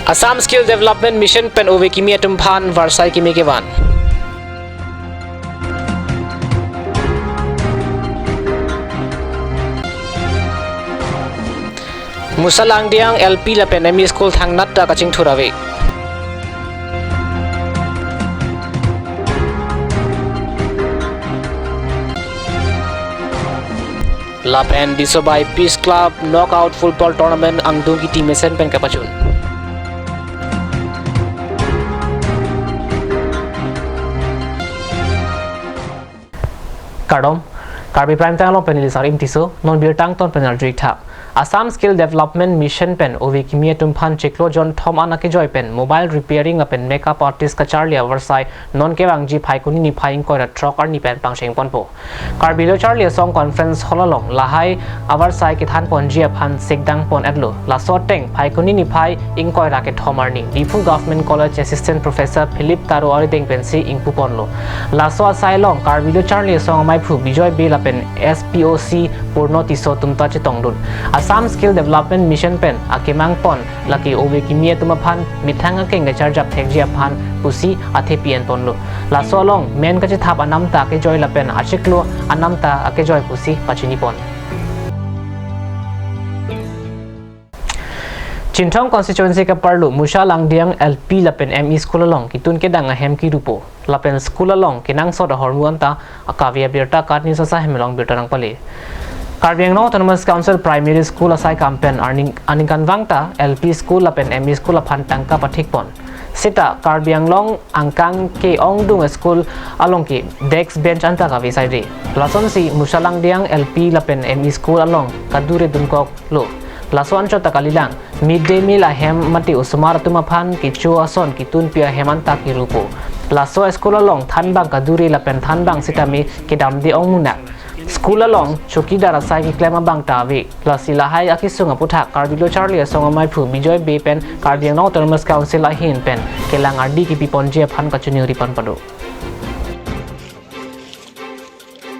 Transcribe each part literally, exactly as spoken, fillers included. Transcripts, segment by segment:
Assam Skill Development Mission pen ove kimi atum aphan varsai kimi kevan. Musalangdiang L P lapen M E school thangnat ta kachingthur ave. Lapen Disobai Peace Club Knockout Football Tournament angdung ki team mesen pen kapachun. Kardom, Karbi Prime Time along pen neli Sarim Tisso, non birta angton pen arju-ik tha. Assam Skill Development Mission pen ove kimi atum aphan chiklo jon thom an akejoi pen mobile repairing lapen makeup artist kacharli avarsai non kevangji Phaikuni niphai ingkoi ra throk arni pen pangcheng ponpo. Karbi Lo Charli Asong Conference Hall along lahai avarsai kethan ponji aphan sikdang pon-etlo. Laso ateng Phaikuni niphai ingkoi ra kethom arni Diphu Government College Assistant Professor Philip Taro arideng pensi ingpu ponlo. Laso asai along Karbi Lo Charli Asong amaiphu Bijoy Bey lapen S P O C Purno Tisso atum ta chetongdun. Assam Skill Development Mission pen akemang pon lake ove kimi atum aphan methang akeng kacharjap thekji aphan pusi athepi en ponlo. Laso along men kachethap anam ta akejoi lapen achiklo anam ta akejoi pusi pachini pon. Chinthong constituency kaparlo Musalangdiang L P lapen M E school along kitun kedang ahem kirupo. Lapen school along kenangsot ahormu anta akave abirta Katni Sasa hem along birta nangpale. Karbi Anglong Autonomous Council Primary School asai kam pen arning aningkanvang ta L P school lapen M E school aphan tangka pathik pon. Seta Karbi Anglong angkang ke-ongdung school along ke desk bench anta kave saide. Lasonsi Musalangdiang L P lapen M E school along kadure dunkok lo. Laso anchot ta kalilang, mid day meal ahem mate osomar atum aphan kecho ason kitunpi ahem anta kirupo. Laso school along thanbang kadure lapen thanbang sitame kedamde ongmunak. School along chowkidar asai keklem abang ta ave. Lasi lahai akesung aputhak Karbi Lo Charli Asong amaiphu Bijoy Bey pen Karbi Anglong Autonomous Council ahin pen kelang ardi kipi ponji aphan kachiningri pon pado.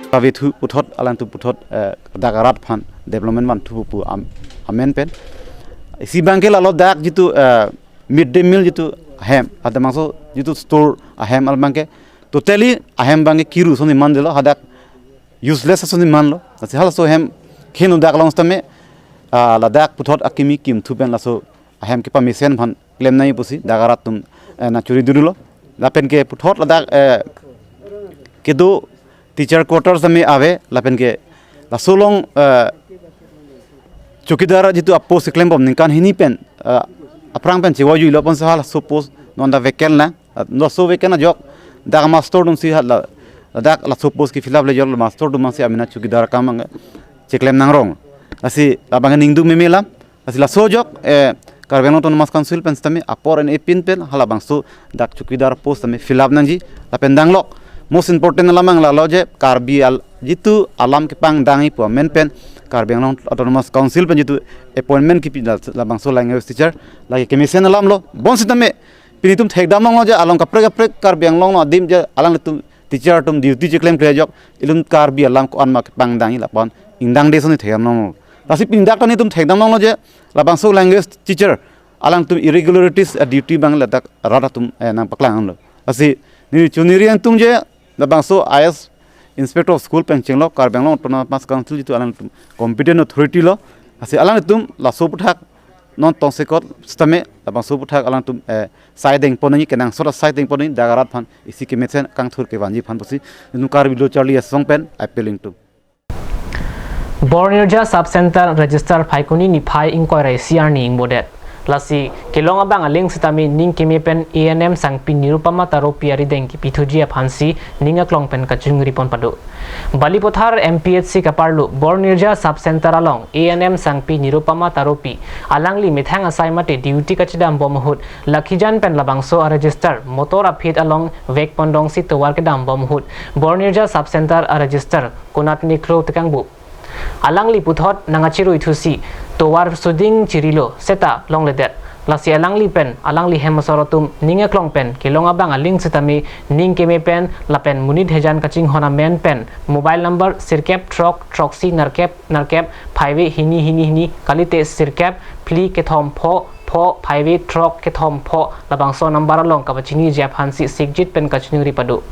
Kave thu puthot alangtum puthot, eh, dak arat aphan development van thu pu am-, amen pen. Isi abangke lalo dak jitu, eh, mid day meal jitu ahem, ada mangso jitu store ahem al abangke totally ahem abangke kiru ason si mandelo, hadak useless ason si manlo. Lasi halaso ahem khen-o dak along sitame, ah, ladak puthot akimi kimthu pen laso ahem kepamesen aphan klem nangji pusi dak arat atum, eh, nangchuri duru lo. Lapen ke puthot ladak, eh, kedo teacher quarters tame ave, lapen ke laso along, eh, chowkidar jitu apost keklem bom ningkan hini pen, eh, aphrang pen chewa juilo pon sahal laso post non ta vacant lang, eh, laso vacant ajok dak master atum si hala, dak laso post ke fill up le jol master atum si amena chowkidar akam cheklem nangrong. Lasi labang ningduk meme alam. Lasi laso ajok, eh, Karbi Anglong Autonomous Council pen sitame apor en epin pen halabangso dak chowkidar post tame fill up nangji lapen danglok. Most important alam ang lalo je Karbi al jitu alam kepangdangji pu amen pen Karbi Anglong Autonomous Council pen jitu appointment kipi la-, labangso language teacher lake kemesen alam lo. Bonsitame pini itum thekdam longlo je along kaprek kaprek Karbi Anglong lo adim je alanglitum teacher atum duty cheklem kle ajok, ilum Karbi alam ko-an ma kepangdangji lapu-an ingdangde ason thekdam longlo. Lasi pini dak ta nelitum thekdam longlo je labangso language teacher alangtum irregularities a duty abang ladak rat atum, eh, nangpaklang lo. Lasi neli choningri nangtum je labangso I A S Inspector of School pen chenglok Karbi Anglong Autonomous Council jitu alangtum competent authority lo. Lasi alangtum laso aputhak non tongsekot sitame labangso aputhak alangtum, eh, sai deng pon nangji, kenangsot sai deng pon nangji, dak arat aphan isi kemesen kangthur kevanji aphan pusi nelitum Karbi Lo Charli Asong pen appeal nangtum. Bornirja Sub Center register Phaikuni niphai ingkoi ra isi arni ingbodet. Lasi kelong abang aling sitame ning keme pen A N M sangpi Nirupama Taropi arideng kipithuji aphansi ning aklong pen kachingri pon pado. Balipathar M P H C kaparlo Bornirja Sub Center along A N M sangpi Nirupama Taropi alangli methang asai mate duty kachedam bom ahut Lakhijan pen labangso a register motor aphi along vek pondongsi tovar kedam bom ahut Bornirja Sub Center a register Konat Nikro Tekangbu. Alangli puthot nangkachiruithusi tovar suding chirilo seta longledet. Lasi alangli pen alangli hem asor atum ning aklong pen kelong abang aling sitame ning keme pen lapen monit hejan kachinghon amen pen mobile number sirkep throk throksi nerkep nerkep phaive hini hini hini kalite sirkep phli kethom pho pho phaive throk kethom pho labangso number along kapachiniji aphansi sikjit pen kachiningri pado.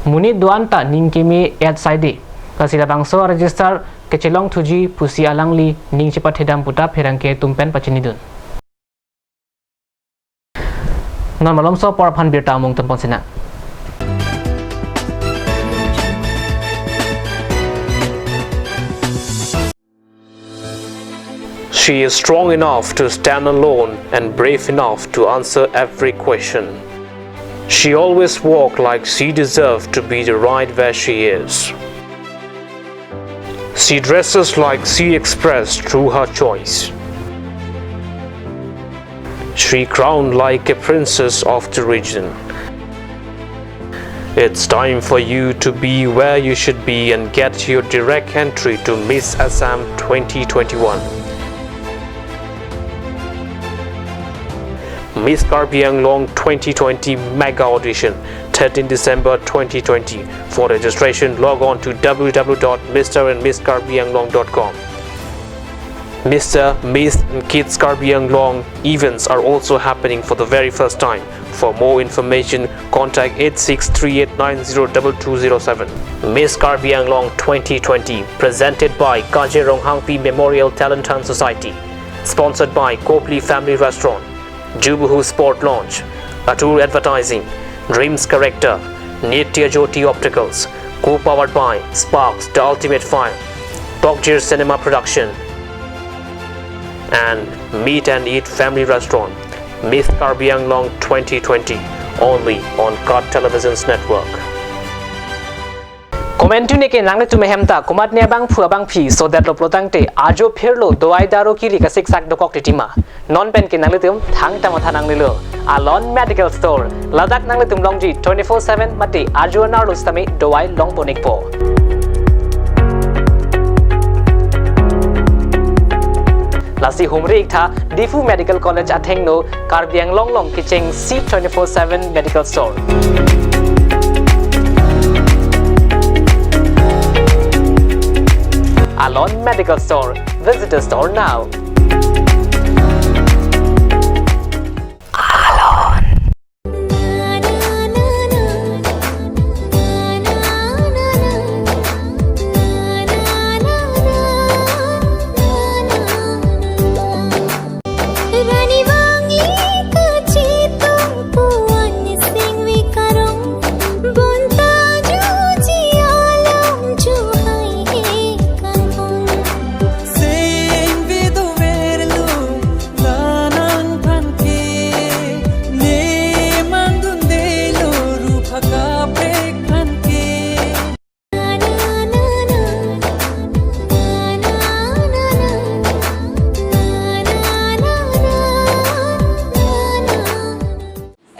Monit do-an ta ning keme et saide. Lasi labangso register kechelong thuji pusi alangli ning chepathedam puta pherangke atum pen pachinidun. Non malomso apor aphan birta amung tempon sina. She is strong enough to stand alone and brave enough to answer every question. She always walks like she deserves to be the right where she is. She dresses like she expressed through her choice. She crowned like a princess of the region. It's time for you to be where you should be and get your direct entry to Miss Assam twenty twenty-one. Miss Karbi Anglong twenty twenty Mega Audition, thirteen December twenty twenty. For registration, log on to w w w dot mister and miss karbi anglong dot com. Mister, Miss and Kids Karbi Anglong events are also happening for the very first time. For more information, contact eight six three eight nine zero double two zero seven. Miss Karbi Anglong twenty twenty, presented by Kaje Ronghangpi Memorial Talent Hunt Society. Sponsored by Kopli Family Restaurant, Jubuhu Sport Launch, Atur Advertising, Dreams Character, Nitya Jyoti Opticals, co-powered by Sparks, The Ultimate Fire, Tokjir Cinema Production, and Meet and Eat Family Restaurant. Miss Karbi Anglong twenty twenty, only on Kat Televisions Network. Komantu neke nanglitum ahem ta komatne abangphu abangpi sodetlo pulotangte ajo phirlo dawai daru kiri kasiksak dokok titima. Non pen ke nanglitum thangta matha nangnelo. Alon Medical Store. Ladak nanglitum longji twenty-four seven mate ajo anerlo sitame dawai longpon-ikpo. Lasi humri-iktha Diphu Medical College athengno Karbi Anglong along kechengsi twenty-four seven Medical Store. Alon Medical Store. Visit the store now.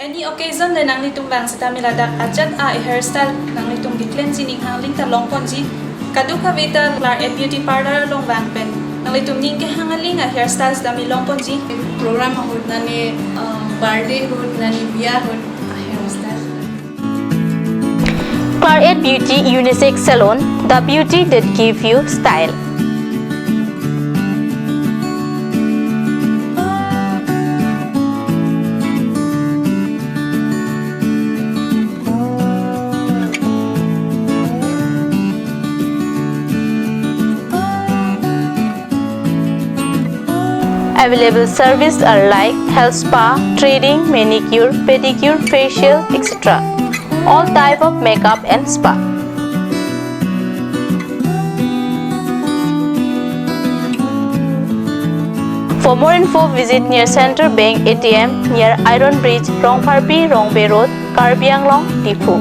Any occasion le nanglitum vang sitame ladak ajat a hairstyle nanglitum keklemji ning hangling ta longponji. Kadokave ta Claret Beauty Parlor along vang pen nanglitum ning kehang aling a hairstyle sitame longponji. Program ahut nani, uh, birthday ahut nani, biya ahut a hairstyle. Claret Beauty Unisex Salon, the beauty that give you style. Available services are like health spa, threading, manicure, pedicure, facial, et cetera. All type of makeup and spa. For more info, visit near Central Bank A T M, near Iron Bridge, Rongpharpi, Rongbe Road, Karbi Anglong, Diphu.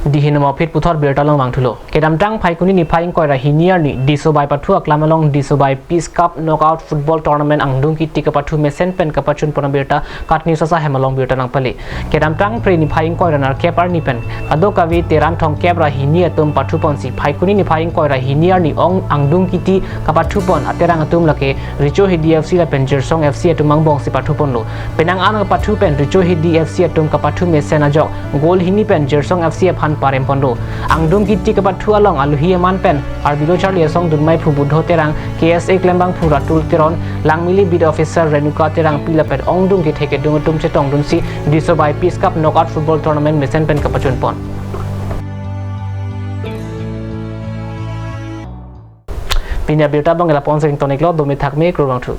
Dihini mo aphi puthot birta along vangthulo. Kedamtang Phaikuni niphai ingkoi ra hini arni Disobai pathu aklam along Disobai Peace Cup Knockout Football Tournament angdung kiti kapathu mesen pen kapachunpon abirta KAT News Assam hem along birta nangpale. Kedamtang Phre niphai ingkoi ra nerkep arni pen kadokave Teran thomkep ra hini atum pathuponsi Phaikuni niphai ingkoi ra hini arni ong angdung kiti kapathupon aterang atum lake Richo Hidi F C lapen Jirsong F C atum angbongsi pathuponlo. Penang an kapathu pen Richo Hidi F C atum kapathu mesen ajok goal hini pen Jirsong F C aphan paremponlo. Angdung kiti kapathu along aluhi aman pen Arbilo Charli Asong dunmai phu Budho Terang, K S A klembangphu Ratul Teron, Langmili Beat Officer Renuka Terangpi lapen ongdung kethe kedung atum chetongdunsi Disobai Peace Cup Knockout Football Tournament mesen pen kapachunpon. Pini abirta abang ke lapu-an si kangton-iklo, dome thakme, kurvangthu.